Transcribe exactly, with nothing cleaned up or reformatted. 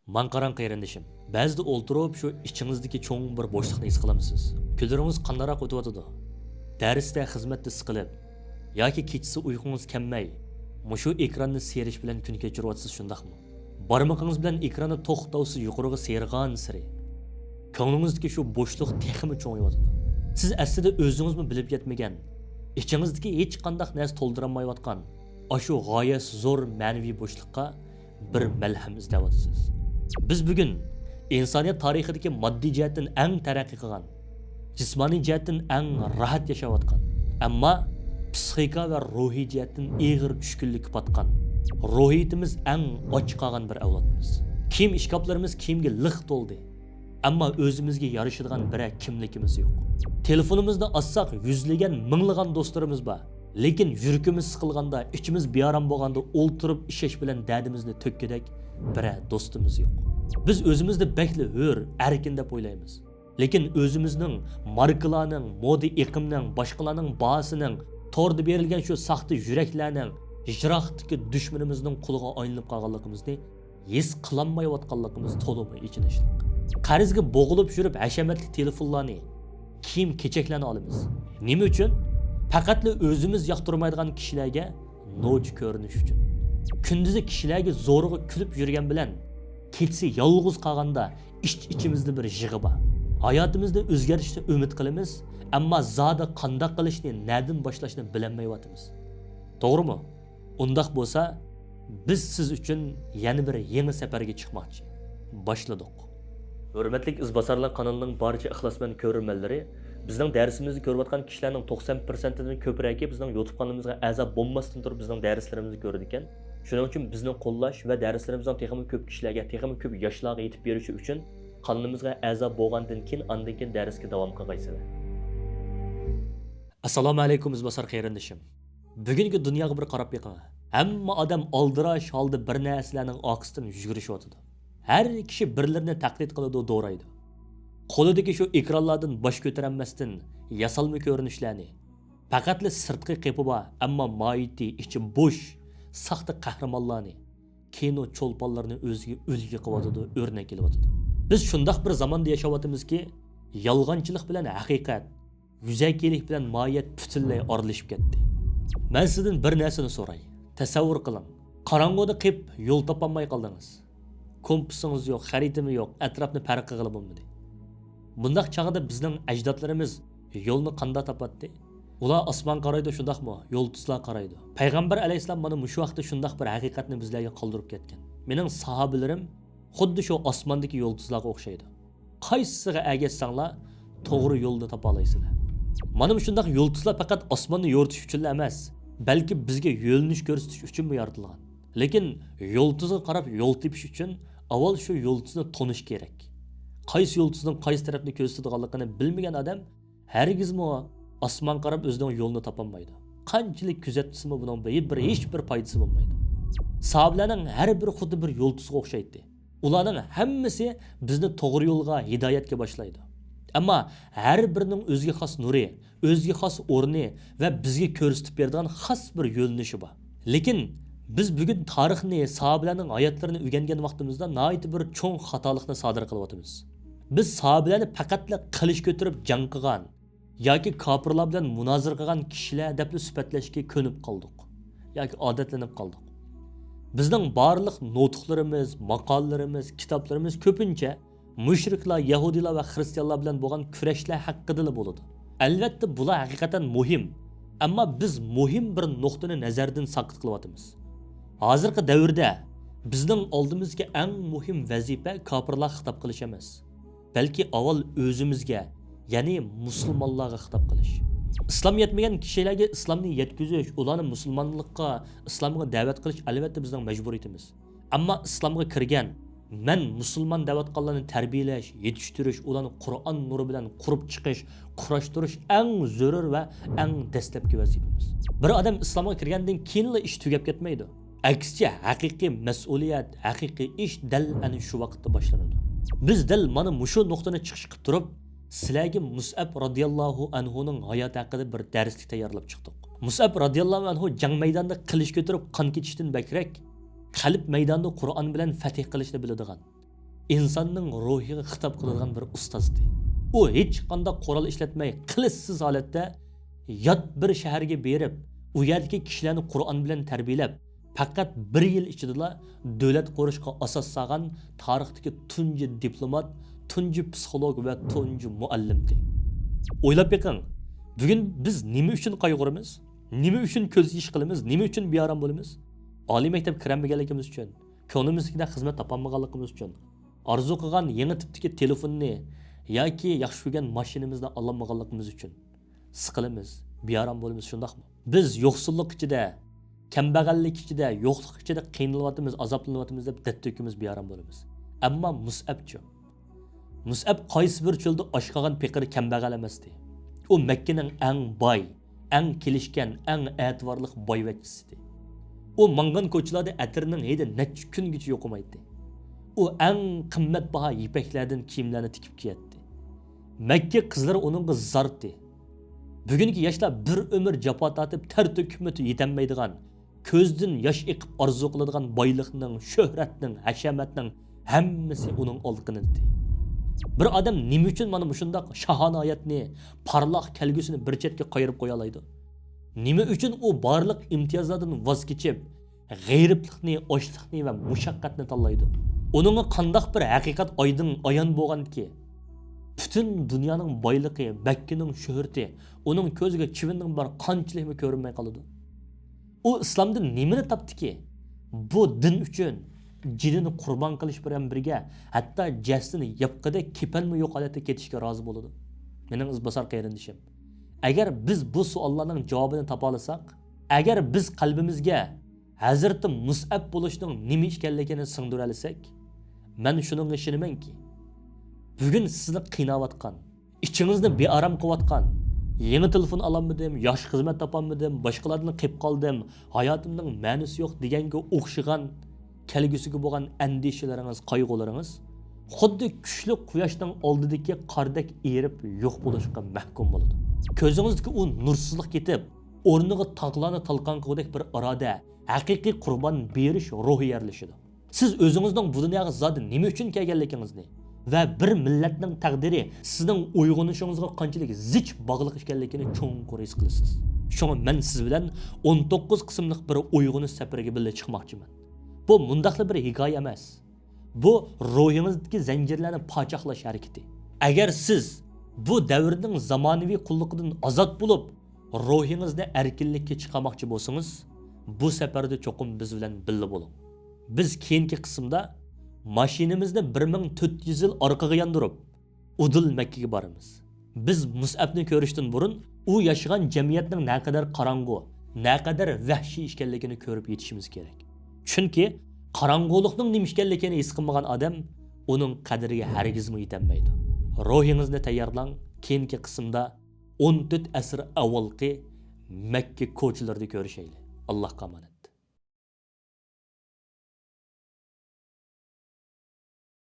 ماڭا قاراڭ قېرىندىشىم، بەزىدە ئولتۇرۇپ شۇ ئىچىڭىزدىكى چوڭ بىر بوشلۇقنى ھېس قىلامسىز؟ كۈنلىرىڭىز قانداقراق ئۆتۈۋاتىدۇ؟ دەرستە، خىزمەتتە سىقىلىپ ياكى كېچىسى ئۇيقۇڭىز كەلمەي، مۇشۇ ئېكراننى سىيرىش بىلەن كۈن كەچۈرۈۋاتىسىز، شۇنداقمۇ؟ بارمىقىڭىز بىلەن ئېكراننى توختاۋسىز يۇقىرىغا سىيرغانسېرى، كۆڭلىڭىزدىكى شۇ بوشلۇق تېخىمۇ چوڭىيىۋاتىدۇ. سىز ئەسلىدە ئۆزىڭىزمۇ بىلىپ يەتمىگەن، ئىچىڭىزدىكى ھېچقانداق نەرسە تولدۇرالمايۋاتقان ئاشۇ غايەت زور مەنىۋى بوشلۇققا بىر مەلھەم ئىزدەۋاتىسىز. بىز بۈگۈن ئىنسانىيەت تارىخىدىكى ماددىي جەھەتتىن ئەڭ تەرەققىي قىلغان، جىسمانىي جەھەتتىن ئەڭ راھەت ياشاۋاتقان، ئەمما پسىخىكا ۋە روھىي جەھەتتىن ئېغىر چۈشكۈنلۈككە پاتقان، روھىيىتىمىز ئەڭ ئاچ قالغان بىر ئەۋلادمىز. كىيىم ئىشكاپلىرىمىز كىيىمگە لىق تولدى، ئەمما ئۆزىمىزگە يارىشىدىغان بىرەر كىملىكىمىز يوق. تېلېفونىمىزنى ئاچساق، يۈزلىگەن، مىڭلىغان دوستلىرىمىز بار. لېكىن يۈرىكىمىز سىقىلغاندا، ئىچىمىز بىئارام بولغاندا ئولتۇرۇپ ئىشەش بىلەن دەردىمىزنى تۆككۈدەك بىرەر دوستىمىز يوق. بىز ئۆزىمىزنى بەكلا ھۆر، ئەركىن دەپ ئويلايمىز. لېكىن ئۆزىمىزنىڭ ماركىلارنىڭ، مودا ئېقىمنىڭ، باشقىلارنىڭ باھاسىنىڭ، توردا بېرىلگەن شۇ ساختا يۈرەكلەرنىڭ، يىراقتىكى دۈشمىنىمىزنىڭ قۇلىغا ئايلىنىپ قالغانلىقىمىزنى ھېس قىلالمايۋاتقانلىقىمىز تولىمۇ ئېچىنىشلىق. قەرزگە بوغۇلۇپ يۈرۈپ ھەشەمەتلىك تېلېفونلارنى، كىيىم-كېچەكلەرنى ئالىمىز. نېمە ئۈچۈن؟ پەقەتلا ئۆزىمىز ياقتۇرمايدىغان كىشىلەرگە نوچى كۆرۈنۈش ئۈچۈن. كۈندۈزى كىشىلەرگە زورىغا كۈلۈپ يۈرگەن بىلەن، كېچىسى يالغۇز قالغاندا ئىچ-ئىچىمىزدە بىر يىغا بار. ھاياتىمىزنى ئۆزگەرتىشنى ئۈمىد قىلىمىز، ئەمما زادى قانداق قىلىشنى، نەدىن باشلاشنى بىلەلمەيۋاتىمىز. توغرىمۇ؟ ئۇنداق بولسا، بىز سىز ئۈچۈن يەنە بىر يېڭى سەپەرگە چىقماقچى. باشلىدۇق. ھۆرمەتلىك ئىزباسارلار قانىلىنىڭ بارچە ئىخلاسمەن كۆرۈرمەنلىرى، بىزنىڭ دەرسىمىزنى كۆرۈۋاتقان كىشىلەرنىڭ توقسان پىرسەنتىدىن كۆپرەكى بىزنىڭ يۇتۇب قانىلىمىزغا ئەزا بولماستىن تۇرۇپ بىزنىڭ دەرسلىرىمىزنى كۆرىدىكەن. شۇنىڭ ئۈچۈن بىزنى قوللاش ۋە دەرسلىرىمىزنىڭ تېخىمۇ كۆپ كىشىلەرگە، تېخىمۇ كۆپ ياشلارغا يېتىپ بېرىشى ئۈچۈن قانىلىمىزغا ئەزا بولغاندىن كېيىن، ئاندىن كېيىن دەرسكە داۋام قىلغايسىلەر. ئەسسالامۇئەلەيكۇم ئىزباسار قېرىندىشىم. بۈگۈنكى دۇنياغا بىر قاراپ بېقىڭ. ھەممە ئادەم ئالدىراش ھالدا بىر نەرسىلەرنىڭ ئارقىسىدىن يۈگۈرۈشۈۋاتىدۇ. ھەر كىشى بىرلىرىنى تەقلىد قىلىدۇ، دورايدۇ. قولىدىكى شۇ ئېكرانلاردىن باش كۆتۈرەلمەستىن ياسالما كۆرۈنۈشلەرنى، پەقەتلا سىرتقى قېپى بار، ئەمما ماھىيىتى ئىچى بوش، ساختا قەھرىمانلارنى، كىنو چولپانلىرىنى ئۆزىگە ئۈلگە قىلىۋاتىدۇ، ئۆرنەك ئېلىۋاتىدۇ. بىز شۇنداق بىر زاماندا ياشاۋاتىمىزكى، يالغانچىلىق بىلەن ھەقىقەت، يۈزەكىلىك بىلەن ماھىيەت پۈتۈنلەي ئارىلىشىپ كەتتى. مەن سىزدىن بىر نەرسىنى سوراي. تەسەۋۋۇر قىلىڭ. قاراڭغۇدا قېپ يول تاپالماي قالدىڭىز. كومپاسىڭىز يوق، خەرىتىمۇ يوق، ئەتراپنى پەرق قىلغىلى بولمىدى. بۇنداق چاغدا بىزنىڭ ئەجدادلىرىمىز يولنى قانداق تاپاتتى؟ ئۇلار ئاسمانغا قارايدۇ، شۇنداقمۇ؟ يۇلتۇزلارغا قارايدۇ. پەيغەمبەر ئەلەيھىسسالام مانا مۇشۇ ھەقتە شۇنداق بىر ھەقىقەتنى بىزلەرگە قالدۇرۇپ كەتكەن. مېنىڭ ساھابىلىرىم خۇددى شۇ ئاسماندىكى يۇلتۇزلارغا ئوخشايدۇ. قايسىسىغا ئەگەشسەڭلار، توغرا يولنى تاپالايسىلەر. مانا مۇشۇنداق يۇلتۇزلار پەقەت ئاسماننى يورۇتۇش ئۈچۈنلا ئەمەس، بەلكى بىزگە يۆنىلىش كۆرسىتىش ئۈچۈنمۇ يارىتىلغان. لېكىن يۇلتۇزغا قاراپ يول تېپىش ئۈچۈن ئاۋۋال شۇ يۇلتۇزنى تونۇش كېرەك. قايسى يۇلتۇزنىڭ قايسى تەرەپنى كۆرسىتىدىغانلىقىنى بىلمىگەن ئادەم ھەرگىزمۇ ئاسمانغا قاراپ ئۆزىنىڭ يولىنى تاپالمايدۇ. قانچىلىك كۆزەتسىمۇ بۇنىڭ بىر، بىر، ھېچ بىر پايدىسى بولمايدۇ. ساھابىلەرنىڭ ھەر بىرى خۇددى بىر يۇلتۇزغا ئوخشايتتى. ئۇلارنىڭ ھەممىسى بىزنى توغرا يولغا، ھىدايەتكە باشلايدۇ. ئەمما ھەر بىرىنىڭ ئۆزىگە خاس نۇرى، ئۆزىگە خاس ئورنى ۋە بىزگە كۆرسىتىپ بېرىدىغان خاس بىر يۆنىلىشى بار. لېكىن بىز بۈگۈن تارىخنى، ساھابىلەرنىڭ ھاياتلىرىنى ئۆگەنگەن ۋاقتىمىزدا ناھايىتى بىر چوڭ خاتالىقنى سادىر قىلىۋاتىمىز. بىز ساھابىلەرنى پەقەتلا قىلىچ كۆتۈرۈپ جەڭ قىلغان ياكى كاپىرلار بىلەن مۇنازىرە قىلغان كىشىلەر دەپلا سۈپەتلەشكە كۆنۈپ قالدۇق ياكى ئادەتلىنىپ قالدۇق. بىزنىڭ بارلىق نۇتۇقلىرىمىز، ماقالىلىرىمىز، كىتابلىرىمىز كۆپىنچە مۇشرىكلار، يەھۇدىيلار ۋە خىرىستىيانلار بىلەن بولغان كۈرەشلەر ھەققىدىلا بولىدۇ. ئەلۋەتتە، بۇلار ھەقىقەتەن مۇھىم، ئەمما بىز مۇھىم بىر نۇقتىنى نەزەردىن ساقىت قىلىۋاتىمىز. ھازىرقى دەۋردە بىزنىڭ ئالدىمىزدىكى ئەڭ مۇھىم ۋەزىپە كاپىرلارغا خىتاب قىلىش ئەمەس، بەلكى ئاۋۋال ئۆزىمىزگە، يەنى مۇسۇلمانلارغا خىتاب قىلىش. ئىسلام يەتمىگەن كىشىلەرگە ئىسلامنى يەتكۈزۈش، ئۇلارنى مۇسۇلمانلىققا، ئىسلامغا دەۋەت قىلىش ئەلۋەتتە بىزنىڭ مەجبۇرىيىتىمىز. ئەمما ئىسلامغا كىرگەن، مەن مۇسۇلمان دەۋاتقانلارنى تەربىيەلەش، يېتىشتۈرۈش، ئۇلارنى قۇرئان نۇرى بىلەن قۇرۇپ چىقىش، قۇراشتۇرۇش ئەڭ زۆرۈر ۋە ئەڭ دەسلەپكى ۋەزىپىمىز. بىر ئادەم ئىسلامغا كىرگەندىن كېيىنلا ئىش تۈگەپ كەتمەيدۇ. ئەكسىچە، ھەقىقىي مەسئۇلىيەت، ھەقىقىي ئىش دەل ئەنە شۇ ۋاقىتتا باشلىنىدۇ. بىز دەل مانا مۇشۇ نۇقتىنى چىقىش قىلىپ تۇرۇپ، سىلەرگە مۇسئەب رازىياللاھۇ ئەنھۇنىڭ ھاياتى ھەققىدە بىر دەرسلىك تەييارلاپ چىقتۇق. مۇسئەب رازىياللاھۇ ئەنھۇ جەڭ مەيدانىدا قىلىچ كۆتۈرۈپ قان كېچىشتىن بەكرەك، قەلب مەيدانىدا قۇرئان بىلەن فەتھ قىلىشنى بىلىدىغان، ئىنساننىڭ روھىغا خىتاب قىلىدىغان بىر ئۇستازدى. ئۇ ھېچقانداق قورال ئىشلەتمەي، قىلىچسىز ھالەتتە يات بىر شەھەرگە بېرىپ، ئۇ يەردىكى كىشىلەرنى قۇرئان بىلەن تەربىيەلەپ، پەقەت بىر يىل ئىچىدىلا دۆلەت قۇرۇشقا ئاساس سالغان تارىختىكى تۇنجى دىپلومات، تۇنجى پسىخولوگ ۋە تۇنجى مۇئەللىمدى. ئويلاپ بېقىڭ، بۈگۈن بىز نېمە ئۈچۈن قايغۇرىمىز؟ نېمە ئۈچۈن كۆز يېشى قىلىمىز؟ نېمە ئۈچۈن بىئارام بولىمىز؟ ئالىي مەكتەپكە كىرەلمىگەنلىكىمىز ئۈچۈن، كۆڭلىمىزدىكىدەك خىزمەت تاپالمىغانلىقىمىز ئۈچۈن، ئارزۇ قىلغان يېڭى تىپتىكى تېلېفوننى ياكى ياخشى كۆرگەن ماشىنىمىزنى ئالالمىغانلىقىمىز ئۈچۈن سىقىلىمىز، بىئارام بولىمىز، شۇنداقمۇ؟ بىز يوقسۇللۇق ئىچىدە، كەمبەغەللىك ئىچىدە، يوقلۇق ئىچىدە قىينىلىۋاتىمىز، ئازابلىنىۋاتىمىز دەپ دەرد تۆكىمىز، بىئارام بولىمىز. ئەمما مۇسئەبچۇ؟ مۇسئەب قايسى بىر چۆلدە ئاچ قالغان پېقىر كەمبەغەل ئەمەستى. ئۇ مەككىنىڭ ئەڭ باي، ئەڭ كېلىشكەن، ئەڭ ئەتىۋارلىق بايۋەچچىسىدى. ئۇ ماڭغان كوچىلاردا ئەتىرنىڭ ھىدى نەچچە كۈنگىچە يوقىمايتتى. ئۇ ئەڭ قىممەتباھا يىپەكلەردىن كىيىملەرنى تىكىپ كىيەتتى. مەككە قىزلىرى ئۇنىڭغا زارتى. بۈگۈنكى ياشلار بىر ئۆمۈر جاپا تارتىپ، تەر تۆكۈپمۇ يېتەلمەيدىغان، كۆزدىن ياش ئېقىپ ئارزۇ قىلىدىغان بايلىقنىڭ، شۆھرەتنىڭ، ھەشەمەتنىڭ ھەممىسى ئۇنىڭ ئالىقىنىدى. بىر ئادەم نېمە ئۈچۈن مانا مۇشۇنداق شاھانە ھاياتنى، پارلاق كەلگۈسىنى بىر چەتكە قايرىپ قويالايدۇ؟ نېمە ئۈچۈن ئۇ بارلىق ئىمتىيازلاردىن ۋاز كېچىپ، غېرىبلىقنى، ئاچلىقنى ۋە مۇشەققەتنى تاللايدۇ؟ ئۇنىڭغا قانداق بىر ھەقىقەت ئايدىڭ ئايان بولغاندىكى، پۈتۈن دۇنيانىڭ بايلىقى، مەككىنىڭ شۆھرىتى ئۇنىڭ كۆزىگە چىۋىننىڭ بار قانچىلىكمۇ كۆرۈنمەي قالىدۇ؟ ئۇ ئىسلامدىن نېمىنى تاپتىكى؟ بۇ دىن ئۈچۈن جېنىنى قۇربان قىلىش بىلەن بىرگە، ھەتتا جەسىتىنى ياپقىدەك كېپەنمۇ يوق ھالەتتە كېتىشكە رازى بولىدۇ. مېنىڭ ئىزباسار قېرىندىشىم، ئەگەر بىز بۇ سوئاللارنىڭ جاۋابىنى تاپالىساق، ئەگەر بىز قەلبىمىزگە ھەزرىتى مۇسئەب بولۇشنىڭ نېمە ئىكەنلىكىنى سىڭدۈرەلىسەك، مەن شۇنىڭغا ئىشىنىمەنكى، بۈگۈن سىزنى قىيناۋاتقان، ئىچىڭىزنى بىئارام قىلىۋاتقان، يېڭى تېلېفون ئالالمىدىم، ياخشى خىزمەت تاپالمىدىم، باشقىلاردىن قېلىپ قالدىم، ھاياتىمنىڭ مەنىسى يوق دېگەنگە ئوخشىغان كەلگۈسىگە بولغان ئەندىشىلىرىڭىز، قايغۇلىرىڭىز خۇددى كۈچلۈك قۇياشنىڭ ئالدىدىكى قاردەك ئېرىپ يوق بولۇشقا مەھكۇم بولىدۇ. كۆزىڭىزدىكى ئۇ نۇرسىزلىق كېتىپ، ئورنىغا تاغلارنى تالقان قىلغۇدەك بىر ئىرادە، ھەقىقىي قۇربان بېرىش روھى يەرلىشىدۇ. سىز ئۆزىڭىزنىڭ بۇ دۇنياغا زادى نېمە ئۈچۈن كەلگەنلىكىڭىزنى ۋە بىر مىللەتنىڭ تەقدىرى سىزنىڭ ئويغىنىشىڭىزغا قانچىلىك زىچ باغلىق ئىكەنلىكىنى چوڭقۇر ھېس قىلىسىز. شۇڭا مەن سىز بىلەن ئون توققۇز قىسىملىق بىر ئويغىنىش سەپىرىگە بىللە چىقماقچىمەن. بۇ مۇنداقلا بىر ھېكايە ئەمەس. بۇ روھىڭىزدىكى زەنجىرلەرنى پاچاقلاش ھەرىكىتى. ئەگەر سىز بۇ دەۋرنىڭ زامانىۋى قۇللۇقىدىن ئازاد بولۇپ، روھىڭىزنى ئەركىنلىككە چىقارماقچى بولسىڭىز، بۇ سەپەردە چوقۇم بىز بىلەن بىللە بولۇڭ. بىز كېيىنكى قىسىمدا ماشىنىمىزنى بىر مىڭ تۆت يۈز يىل ئارقىغا ياندۇرۇپ، ئۇدۇل مەككىگە بارىمىز. بىز مۇسئەبنى كۆرۈشتىن بۇرۇن، ئۇ ياشىغان جەمئىيەتنىڭ نەقەدەر قاراڭغۇ، نەقەدەر ۋەھشىي ئىكەنلىكىنى كۆرۈپ يېتىشىمىز كېرەك. چۈنكى قاراڭغۇلۇقنىڭ نېمە ئىكەنلىكىنى ھېس قىلمىغان ئادەم ئۇنىڭ قەدرىگە ھەرگىزمۇ يېتەلمەيدۇ. روھىڭىزنى تەييارلاڭ، كېيىنكى قىسىمدا ئون تۆت ئەسىر ئاۋۋالقى مەككە كوچىلىرىدا كۆرۈشەيلى. ئاللاھقا ئامانەت.